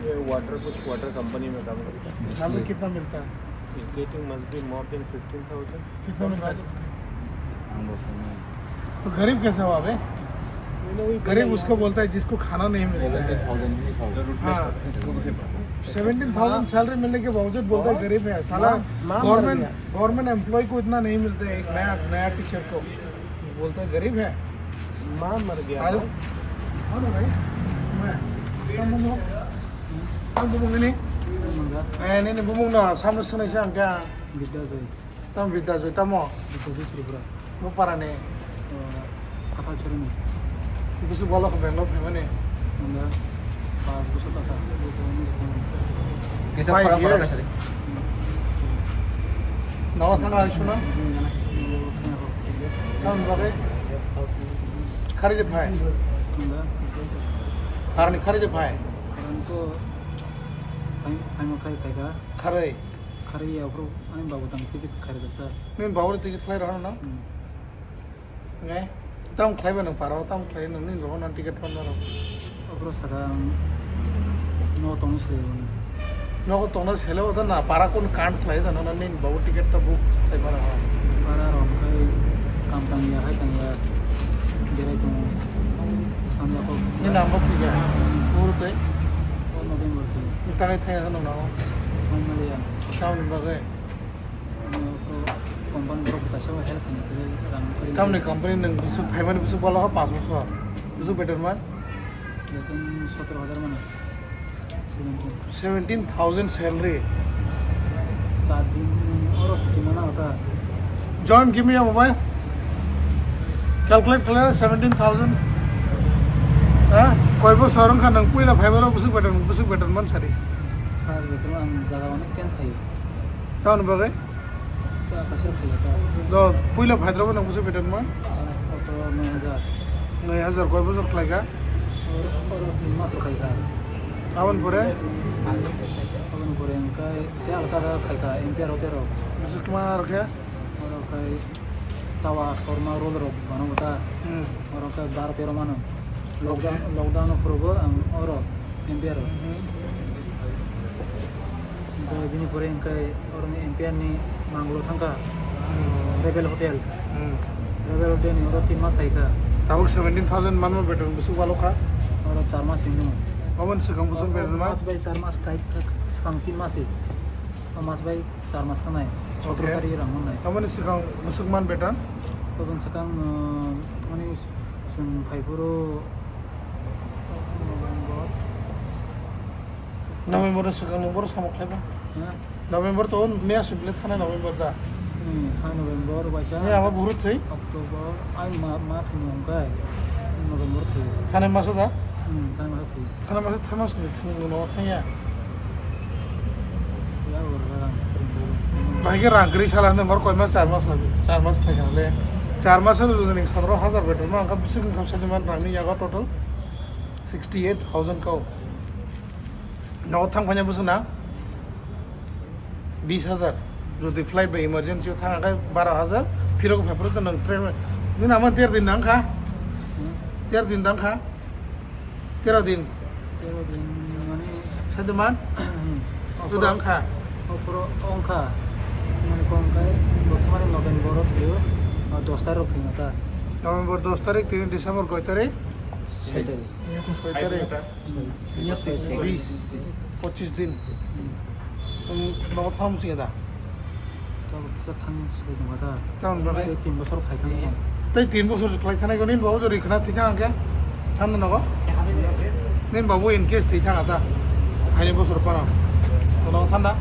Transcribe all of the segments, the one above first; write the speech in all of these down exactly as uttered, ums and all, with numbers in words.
ये वाटर, कुछ water company में काम करता है। यहाँ पे कितना मिलता है? Getting must be more than fifteen thousand. कितना मिलता है? तो गरीब कैसे हुआ बे? गरीब उसको बोलता है जिसको खाना नहीं मिलता है। हाँ, सेवेंटीन थाउजेंड सैलरी मिलने के बावजूद बोलता है गरीब है साला। गवर्नमेंट गवर्नमेंट एम्प्लॉय को इतना नहीं मिलता है, एक नया नया टीचर को। बोलते गरीब है। माँ मर गया। Hello. Hello भाई. मैं. Kamu bumung? Kamu bumung ini? Eh, ini, ini bumung na. Samno sini siang kya? Bidya Joy. Tam Bidya Joy, tamo? Bidya Joy Tripura. Mo para ni? Eh, Kathal Chori ni. Bisu bolo ko Bangalore phaimani? Nanda. Pas bosor taka. Kisa khorang khorang kasa de. Nawa thang ai suna. Tam bagai. Khari de phai. Arni khari de phai. Khari. Khari ya bro. Ani babu tang ticket khari jakta. Nin babu ticket khari rana na. Ngai, tam khlai ba nang para, tam khlai nang nini bago nang ticket phan dano. Okro saka ang no tong se. Nogo tongna sele oda na para kun kan khlai dano na nini bago ticket ta book khlai ba na. Para rok khai kam tang ya, hai tang ya. Berai tong. Ang ya ko. Ni nam ba tiga. Ur kai. O November thai. Ni tangai thai ano na. Ang mali ya. Tam ni bagai. Company borok kaisa help khaina khe rang kari. Tamni company nang busuk phaimani busuk bolo ha pas bosor. Busuk beton man. Beton sotoro hajar mano. Seventeen. Seventeen thousand salary. Char din oro chuti mana hota. John, give me your mobile. Calculate khlai seventeen thousand. Ha? Koi bosor wngkha nang puila phaibaro busuk beton, busuk beton man sari. First beton ang jaga onek change khayo. Tamni bagwi? Cha kaisa khayo ta. Do puila phaidrobo nang bwswk beton man? Auto noi hajar. Noi hajar koi bosor khlaikha? Oro, oro tin mas rok khaikha. Aboni pore? Aboni pore hwnkhe tei alka khaikha, M P R hotel rok. Bwswk ma rok khe? Oro khai tawa, shawarma, roll rok bano ta. Hmm. Oro khai baro tero mano. Lockdown, lockdown o phuru bo ang oro M P R o. Hmm. Hwnkhe bini pore hwnkhe oro ni M P R ni manglo thangkha. Hmm. Rebel Hotel. Hmm. Rebel Hotel ni oro tin mas khaikha. Tabuk seventeen thousand manma beton bwswk walokha. Oro char mas hinwi. Oboni swkang bwswk beton ma? Mas bai char mas khai, swkang tin mas hi. O mas bai Char mas khanai, sotoro tarikh rang mannai. Aboni swkang bwswk man beton? Aboni swkang, uh, mani chwng phaiphuru November. November ni swkang nwng boro samung khlaiba? Ha? November to miya sibile thana November da? Hmm, thana November, waisa. Miya ama buhuru thwi? October, ai ma, ma thwino hwnkhe November thwi. Thana maso da? Hmm, thana maso thwi. Thana masa thai mas ni thung no thang ya. Ya, oro rang spring dulu. Bahai ke rang kwrwi sala no mar koi mas char mas labi. Char mas khai le. Char mas lo jodi ning sotoro hajar beton ma ang ka bising kham sadi man rang ni yago total sixty eight thousand kau. No thang phanya busu na. Bis hajar. Jodi flight bai emergency o thang khe baro hajar, phirok phai phuru to nwng train bai. Nini ama ter din nang kha? Hmm? Ter din dang kha? Tero din. Tero din mani. Sadi man? Hmm. Uda ang kha? Opor ong kha. Mani kong kai, bothomani November o thwiyo, ah, dos tarok thwina ta. November dos tarik, tini December koi tarik? Setais. Koi tarik? Bis, pochis din. Nwng nogo thang sing da? Tamo kisa thang sing da. Tamo bagwi? Tei tin bosor khai thang. Tei tin bosor khlai thang ko nin babu jori khna thwi thang ke. Thang nogo? Nin babu in case thwi thang ata. Haini bosor pana. Nogo thang da?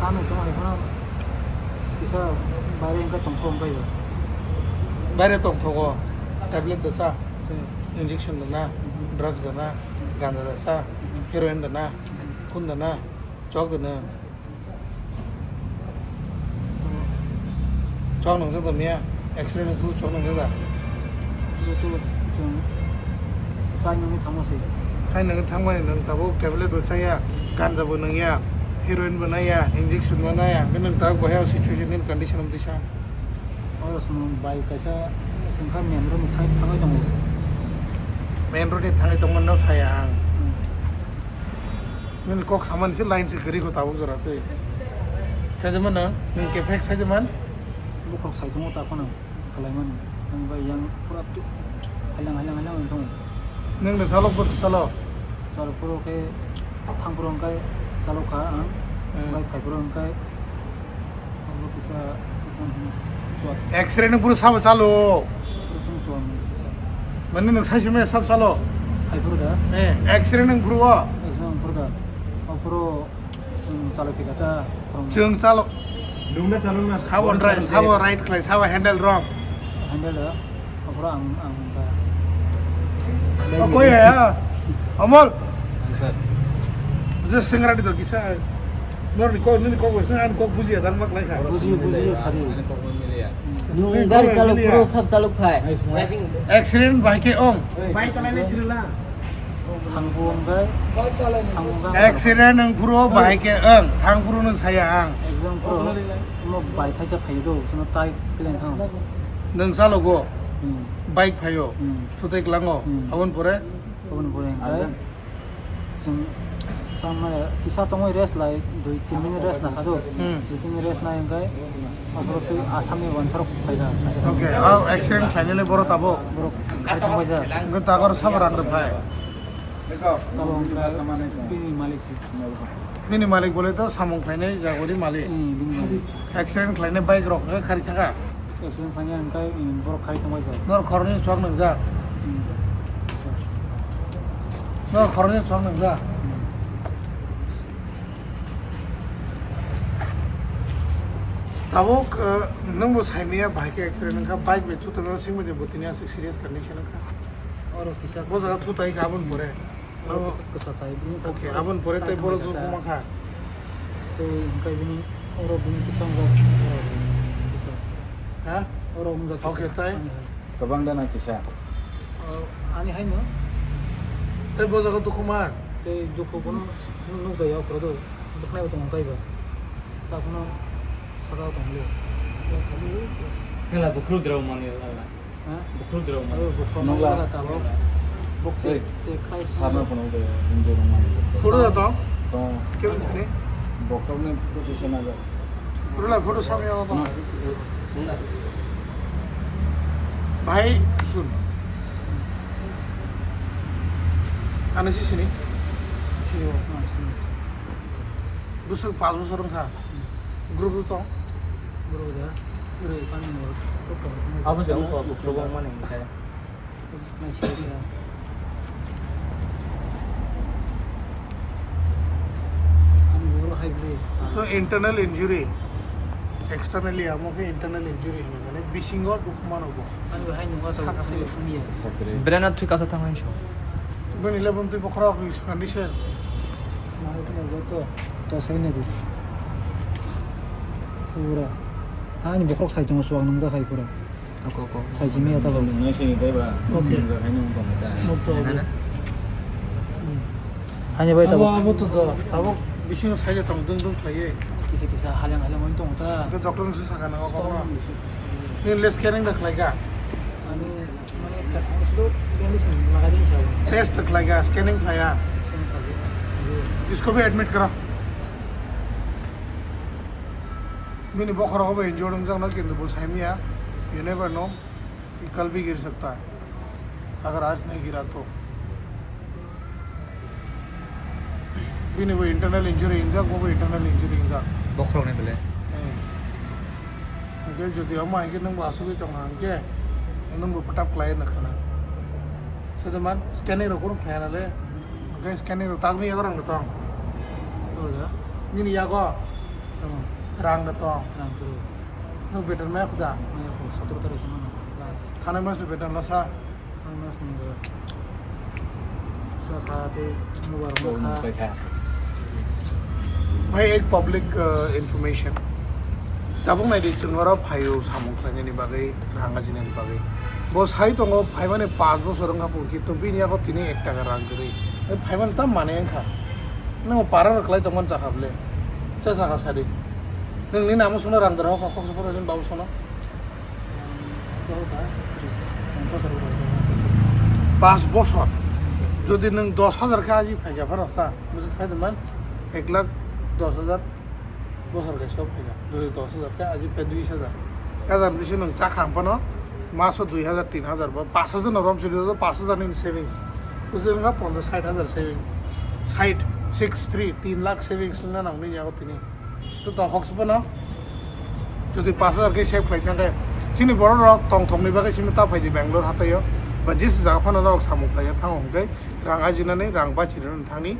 Thang to hai pana. Kisa baire hingka tongthok hingka iba. Baire tongthogo, tablet da sa, injection da na, drugs da na, ganja da sa, heroin da na, khun da na, chok da na. Chok nungjak da miya, accident wngkhu chok nungjak da. Chai nungwi thangma se. Chai nungwi thangmani nwng tabuk tablet bo chaya, ganja bo nungya, heroin bo naya, injection bo naya, hwnkhe nwng tabuk bahai o situation ni condition wng twi sa. Oro chwng bai kaisa chwng kha main road ni thai thangwi tongo. Main road ni thangwi tongmani no saya ang. Hmm. Nini kok samani se line se kwrwi kho tabuk jora twi. Saide man nang, nini kefek saide man. Bukhok sai tongo ta phano. Kalaimani. Ang bai yang pura tu-, halang, halang, halang wng tongo. Nang de salok bo salok. Salok puro khe thang puro hwnkhe salok kha ang. Hmm. Bai phai puro hwnkhe abo kisa, hmm, chua kisa. X-ray nang puro sabo chalo. Puro sung chua mo kisa. Mane nang sai sima sab chalo. Phai puro da. Eh, X-ray nang puro. X-ray nang puro da. O puro Chwng chalo phika ta, from chwng chalo. Nungna chalo na. Sabo right, sabo right khlai, sabo handle wrong. Handle, eh, ophro ang, ang ta. Oh, koi ya? Amol. Sir. Je singra di to kisa. Nor ni ko, ni ko, ko, an ko buji ya, dan mak lai kha. Buji, buji, sari. Nung gari chalo, puro sab chalo phai. Accident bai ke ong. Bai chalai na sirila. Thangbo hwnkhe, thangbo hwnkhe. Accident wng phuru bahai khe wng, thang phuru no saya ang. Exam phuru mo bai thaisa phaido, chwngno tai kelen thang. Nwng chalogo, hmm, bike phaio, hmm, thutai klango, hmm, aboni pore? Aboni pore hwnkhe chwng tamo kisa tongwi rest lai, dui tin minute rest nakha do. Hmm. Dui tin minute rest nai hwnkhe Oborok tei Assamni wansarok phaikha. Okay, ah, accident khlainani borok tabuk? Borok khai thangbaijak. Hwnkhe takor sabo rang rwphai? Tabuk wngkha bini malik se. Bini malik bole to samung khlainai jagori malik. Hmm, bini malik. Accident khlainai bike rok hwnkhe khari thaka? Accident khlainai hwnkhe, hmm, borok khari thangbaijak. Nor khoroknwi chwk nwngjak? Hmm. Nor khoroknwi chwk nwngjak? Hmm. Tabuk, eh, nwngbo saimaya bahai khe accident wngkha, bike bai thutongmani singbaidi bo tini aswk serious condition wngkha. Oro kisa. Bo jaga thutai kha aboni pore. Oro kisa, kisa sai bini. Okay, aboni pore tei borok joto wngkha. Tei hwnkhe bini oro bini kisa wngjak, oro kisa. Ha? Oro wngjak kisa. Okay, tai? Ani hai. Kwbang da na kisa? O, ani haino. Tei bo jaga dukhu ma? Tei dukhu bono nuk-, nukjaya, aphuru do. Bwkhnai bo tongo taibo. Takhwno saka o tongli. Hela bukhru drao mani lala. Ha? Bukhru drao mani. O, bukhru nokla. Nokla tabok. Bok se, ei, se khai sarna phone de, injo mani. Suru da to? To. Kemon thani? Bokhru ni photo se na ja. Rula photo samya ko. Bhai, sun. Ano si sini? Sini, oh, sini. Bwswk paanch bosor wngkha. Group rw tong? Group da. Group kami ni. Abo se wngkha, group mani wngkha. To internal injury, externally amo khe internal injury hino, mane bisingo dukhu mano bo. Ani bo hai nungwa sa. Sakre. Brand thwi kasa thang hai so. Bini lebon twi bokhorok condition. Mane twi joto to sai ne di. Pura. Ani bokhorok sai tongo, chuak nungjak hai pura. Ko, ko, ko. Sai simi ya ta ba. Nung nai sini dai ba. Okay. Nung jai nung tong ta. No problem. Hani bai abo, tabuk. Abo to do. Tabuk bisingo sai tong dung dung khlaiye. Kisa kisa halang halang oi tong ta. Ke doctor nungsi saka na ko. Ni le scanning da khlai ka. Ani mane ka sudo bandage lagai din sa. Test khlai ka, scanning khlai ya. Scanning khlai. Isko bhi admit karo. Bini bokhorok bo injured wngjakno, kintu bo saimaya, you never know, ye kal bhi gir sakta hai, agar aaj nahi gira to. Bini bo internal injury wngjak, bo bo internal injury wngjak. Bokhorokni bele? Eh. Hwnkhe jodi omo hai khe nwng bo asugwi tong kha hwnkhe, nwng bo pwtap khlai nw khana. Sede man, scanning rok kunu khlai ya nale. Hwnkhe scanning rok tangwi yago rang tong. Nini yago? Tamo. Rang da tong. Rang turu. Nwng beton maya khuda? Maya khu, sotoro tarik se mano, last. Thanai mas ni beton lo sa? Thanai mas ni bo. Sa kha tei mubar ma kha. Bhai, ek public, uh, information. Tabuk nai di, chwng oro phaio samung khlainani bagwi, rang ajinani bagwi. Bo sai tongo, phaimani paanch bosor wngkha phuru, kintu bini yago tini ek taka rang kwrwi. Phaimani tam manwi wngkha. Nwng para rwkhlai tongmani chakha bwle. Cha chakha sadi. Nwng nini amo sono rang dara hokha khoksa phano nini babu sono. Paanch bosor. Jodi nwng dos hajar khe aji phaikha phano ta, bwswk sai tongmani ek lakh dos hajar bosor kaisa phaikha. Jodi dos hajar khe aji phai dui hajar. Hajar bisi nwng cha kham phano maso dui hajar, tin hajar ba pash hajar no rom suri do, pash hajar ni savings. Bwswk wngkha ponchash sait hajar savings. Sait, six three, tin lakh savings wngna nangni yago tini. To tongthok se phano jodi pash hajar khe save khlai thangkhe, chini borok rok tongthokni bagwi simi ta phaidi Bangalore hataio, ba jesa jaga phano norok samung khlaiya thango hwnkhe rang ajinani, rang bachinani thangni.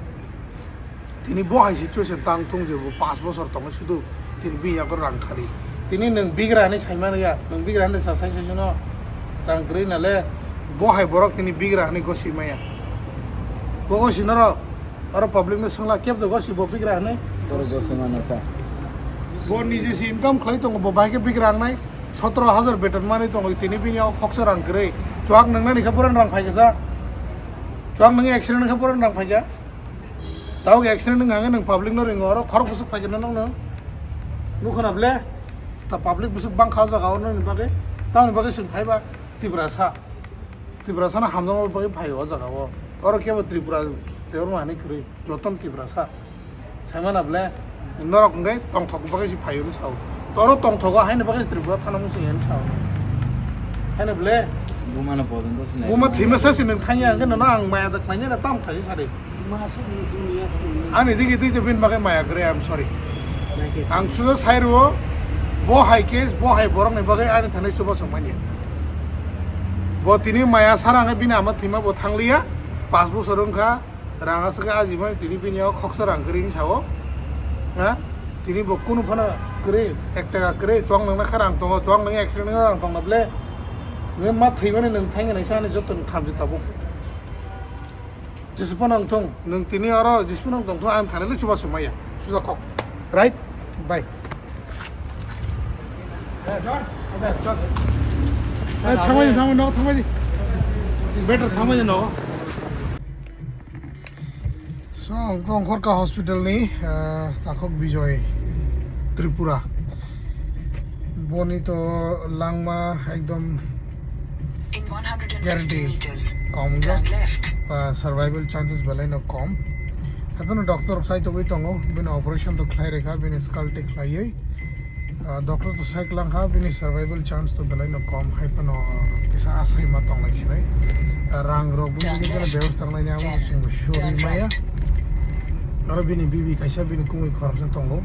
Tini bo hai situation tang thung je bo pash bosor tongo sudu tini bini yago rang khali. Tini nwng bigra hinwi saimani ya, nwng bigra hinwi sa sai sai no rang kwrwi nale. Bo hai borok tini bigra hinwi gosi maya. Bo gosi norok. Oro public no swngla kebo gosi bo bigra hinwi. Borok gosi mano sa. Bo nije se income khlai tongo, bo bahai khe bigra wngnai. Sotro hajar beton manwi tongo, tini bini o khoksa rang kwrwi. Chuak nwngnani khe bohrani rang phaikha sa. Chuak nwngwi accident khe bohrani rang phaikha. Tabuk accident wngkha hwnkhe nwng public no ringo, oro khorok bwswk phaikha nokno. Nukho na ble? Ta public bwswk bangkha o jaga o nokni bagwi. Tamoni bagwi chwng phaiba Tiprasa. Tiprasano hamjakma bagwi phaio o jaga o. Oro kebo Tripura Debbarma hinwi kwrwi, jotono Tiprasa. Saimana ble, norok hwnkhe tongthok bagwi se phaio hwnwi sao. To oro tongthogo haino bagwi se Tripura thana muchung ya hwnwi sao. Haino ble, Bumano pojonto sinai buma rwmani. Thwima sasi nwng thangya hwnkhe nono ang maya da khlainai na tam khlai sadi. Ani digi twi to bini bagwi maya kwrwi, I am sorry. Ang sujo sai rwo, bo hai case, bo hai borokni bagwi ani thani chubachu manya. Bo tini maya sara hwnkhe bini ama thwima bo thangliya, pash bosor wngkha, rang aswk khe ajimani tini bini yago khoksa rang kwrwi wngwi sao. Ha? Tini bo kunu phano kwrwi, ek taka kwrwi, chuak nangna khe rang tongo, chuak nangya accident wngya rang tongna ble. Nini ma thwimani nwng thangya naisa ani joto ni thamchi tabuk. Jisupano wng thung, nwng tini oro Jisupano wng tong thung, ang thani le chubachu maya, suja kok. Right? Bye. Eh, thangbai di, thangbai, nogo thangbai di. Better thangbai di, nogo. So, ang kongkhorka hospital ni, eh, takhuk Bijoy Tripura. Boni to langma ekdom In one hundred fifty guarantee meters, kom wngkha. Turn left. Ba survival chances belai no kom. Haikhe no doctor rok sai togwi tongo, bini operation to khlai rikha, bini skull te khlaiwi. Ah, doctor to sai kwlangkha, bini survival chance to belai no kom, hai phano, ah, kisa asai ma tonglai sinai. Ah, rang rok bini Turn kisa left. Bebostha wngnai ni amo Then chwng bo suri turn maya. Right. Aro bini bibi kaisa bini kumui khoroksa tongo.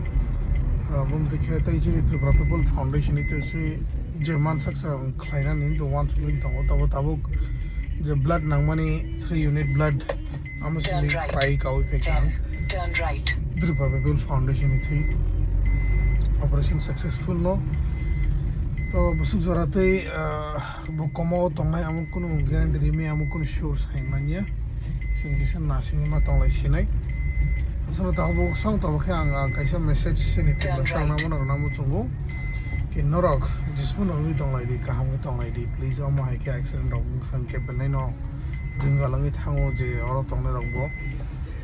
Ah, bumtwi khe tei chini Tripura People Foundation ni twi swi je mansak sa khlainani do wansugwi tongo, tabo tabuk je blood nangmani three unit blood amo simi pai kawi phaikha ang. Tripura People Foundation ni thwi operation successful no. To bwswk jora twi, ah, bo komo tongnai amo kunu guarantee rimi amo kunu sure sai manya. Chwng kisa nasing ma tonglai sinai. Aswk tabuk song tabuk khe ang, ah, kaisa message sini twi song namo nang namo chungo. Ki norok jismo nangwi tonglai di, kaham khe tonglai di. Please omo hai khe accident rok wngkha hwnkhe belai no jwngjal wngwi thango je oro tongnai rok bo.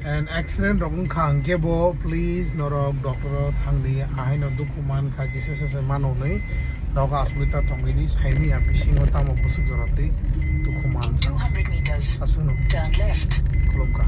And accident rok wngkha hwnkhe bo please norok doctor o thang di, ahaino dukhu man kha kisa se se mano hwnwi nogo asugwi ta tongwi di, saimanya bisingo tamo bwswk jora twi dukhu man kha. Aswkno khulumkha.